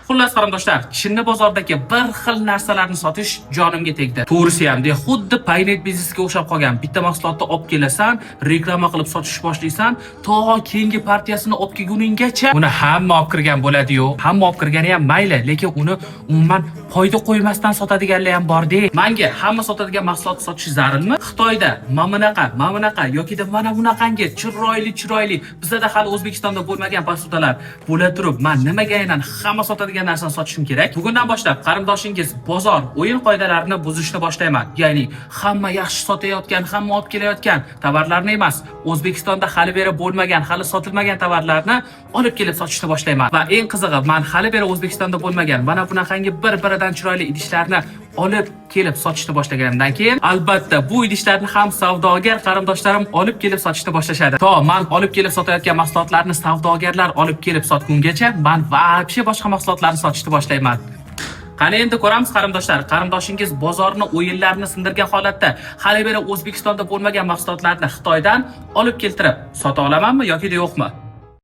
Xullas, qarindoshlar, Chinni bozordagi bir xil narsalarni sotish jonimga tegdi. To'g'risi ham, de, xuddi paynet biznesga o'xshab qolgan. Bitta mahsulotni olib kelasan, reklama qilib sotish boshlaysan, to keyingi partiyasini olib kelguninggacha uni hamma olib kirgan bo'ladi-yu. Hamma olib kirgani ham mayli, lekin uni umuman foyda qo'ymasdan sotadiganlar ham bor-de. Manga hamma sotadigan mahsulot sotish zarurmi? Xitoyda mana bunaqa, mana bunaqa yokida mana bunaqangi chiroyli chiroyli bizada hali O'zbekistonda bo'lmagan посуда lar bo'la turib, man nimaga aynan hamma sotadigan narsani sotishim kerak? Bugundan boshlab qarindoshingiz bozor o'yin qoidalarini buzishni boshlayman. Ya'ni hamma yaxshi sotayotgan, hamma olib kelayotgan tovarlarni emas, O'zbekistonda hali beri bo'lmagan, hali sotilmagan tovarlarni olib kelib sotishni boshlayman. Va eng qizig'i, man hali beri O'zbekistonda bo'lmagan mana bunaqangi bir-biridan chiroyli idishlarni olib kelib sotishni boshlaganimdan keyin, albatta, bu idishlarni ham savdogar qarindoshlarim olib kelib sotishni boshlashadi. To man olib kelib sotayotgan mahsulotlarni savdogarlar olib kelib sotgungacha man вообще boshqa mahsulotlarni sotishni boshlayman. Qani endi ko'ramiz, qarindoshlar, qarindoshingiz bozorni o'yinlarini sindirgan holatda hali beri O'zbekistonda bo'lmagan mahsulotlarni Xitoydan olib keltirib sota olamanmi yoki yo'qmi?